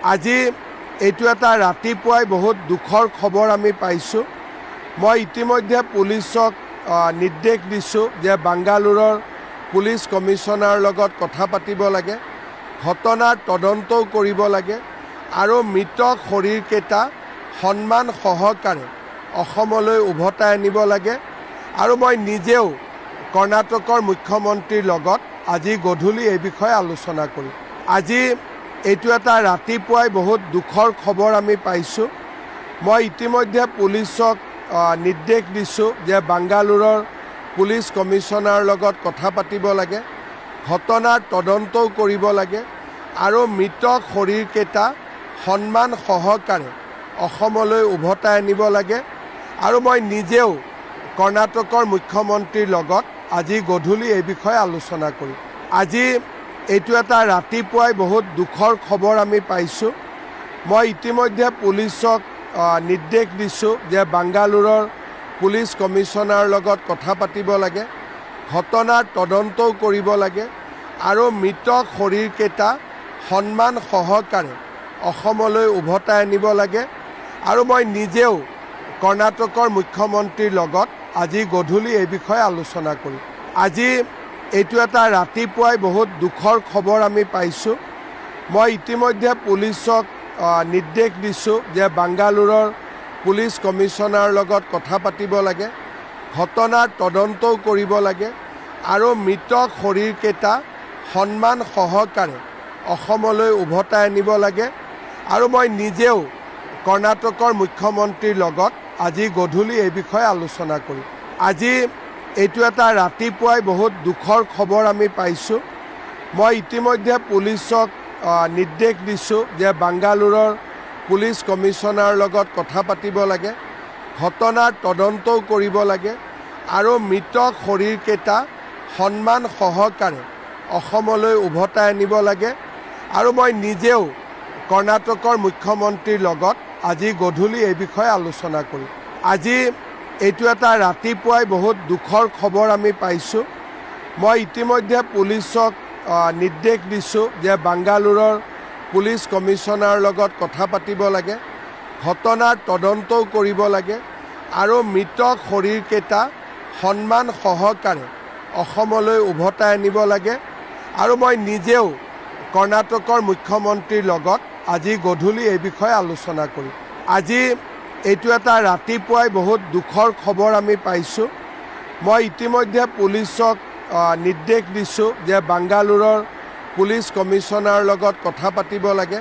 আজি এইটো এটা ৰাতিপুৱাই বহুত দুখৰ খবৰ আমি পাইছোঁ। মই ইতিমধ্যে পুলিচক নিৰ্দেশ দিছোঁ যে বাংগালোৰৰ পুলিচ কমিশ্যনাৰৰ লগত কথা পাতিব লাগে, ঘটনাৰ তদন্তও কৰিব লাগে আৰু মৃত শৰীৰকেইটা সন্মান সহকাৰে অসমলৈ উভতাই আনিব লাগে। আৰু মই নিজেও কৰ্ণাটকৰ মুখ্যমন্ত্ৰীৰ লগত আজি গধূলি এই বিষয়ে আলোচনা কৰিম। আজি এইটো এটা ৰাতিপুৱাই বহুত দুখৰ খবৰ আমি পাইছোঁ। মই ইতিমধ্যে পুলিচক নিৰ্দেশ দিছোঁ যে বাংগালোৰৰ পুলিচ কমিশ্যনাৰৰ লগত কথা পাতিব লাগে, ঘটনাৰ তদন্তও কৰিব লাগে আৰু মৃত শৰীৰকেইটা সন্মান সহকাৰে অসমলৈ উভতাই আনিব লাগে। আৰু মই নিজেও কৰ্ণাটকৰ মুখ্যমন্ত্ৰীৰ লগত আজি গধূলি এই বিষয়ে আলোচনা কৰিম। আজি এইটো এটা ৰাতিপুৱাই বহুত দুখৰ খবৰ আমি পাইছোঁ। মই ইতিমধ্যে পুলিচক নিৰ্দেশ দিছোঁ যে বাংগালোৰৰ পুলিচ কমিশ্যনাৰৰ লগত কথা পাতিব লাগে, ঘটনাৰ তদন্তও কৰিব লাগে আৰু মৃত শৰীৰকেইটা সন্মান সহকাৰে অসমলৈ উভতাই আনিব লাগে। আৰু মই নিজেও কৰ্ণাটকৰ মুখ্যমন্ত্ৰীৰ লগত আজি গধূলি এই বিষয়ে আলোচনা কৰিম। আজি এইটো এটা ৰাতিপুৱাই বহুত দুখৰ খবৰ আমি পাইছোঁ। মই ইতিমধ্যে পুলিচক নিৰ্দেশ দিছোঁ যে বাংগালোৰৰ পুলিচ কমিশ্যনাৰৰ লগত কথা পাতিব লাগে, ঘটনাৰ তদন্তও কৰিব লাগে আৰু মৃত শৰীৰকেইটা সন্মান সহকাৰে অসমলৈ উভতাই আনিব লাগে। আৰু মই নিজেও কৰ্ণাটকৰ মুখ্যমন্ত্ৰীৰ লগত আজি গধূলি এই বিষয়ে আলোচনা কৰিম। আজি এইটো এটা ৰাতিপুৱাই বহুত দুখৰ খবৰ আমি পাইছোঁ। মই ইতিমধ্যে পুলিচক নিৰ্দেশ দিছোঁ যে বাংগালোৰৰ পুলিচ কমিশ্যনাৰৰ লগত কথা পাতিব লাগে, ঘটনাৰ তদন্তও কৰিব লাগে আৰু মৃত শৰীৰকেইটা সন্মান সহকাৰে অসমলৈ উভতাই আনিব লাগে। আৰু মই নিজেও কৰ্ণাটকৰ মুখ্যমন্ত্ৰীৰ লগত আজি গধূলি এই বিষয়ে আলোচনা কৰিম। আজি এইটো এটা ৰাতিপুৱাই বহুত দুখৰ খবৰ আমি পাইছোঁ। মই ইতিমধ্যে পুলিচক নিৰ্দেশ দিছোঁ যে বাংগালোৰৰ পুলিচ কমিশ্যনাৰৰ লগত কথা পাতিব লাগে, ঘটনাৰ তদন্তও কৰিব লাগে আৰু মৃত শৰীৰকেইটা সন্মান সহকাৰে অসমলৈ উভতাই আনিব লাগে। আৰু মই নিজেও কৰ্ণাটকৰ মুখ্যমন্ত্ৰীৰ লগত আজি গধূলি এই বিষয়ে আলোচনা কৰিম। আজি এইটো এটা ৰাতিপুৱাই বহুত দুখৰ খবৰ আমি পাইছোঁ। মই ইতিমধ্যে পুলিচক নিৰ্দেশ দিছোঁ যে বাংগালোৰৰ পুলিচ কমিশ্যনাৰৰ লগত কথা পাতিব লাগে।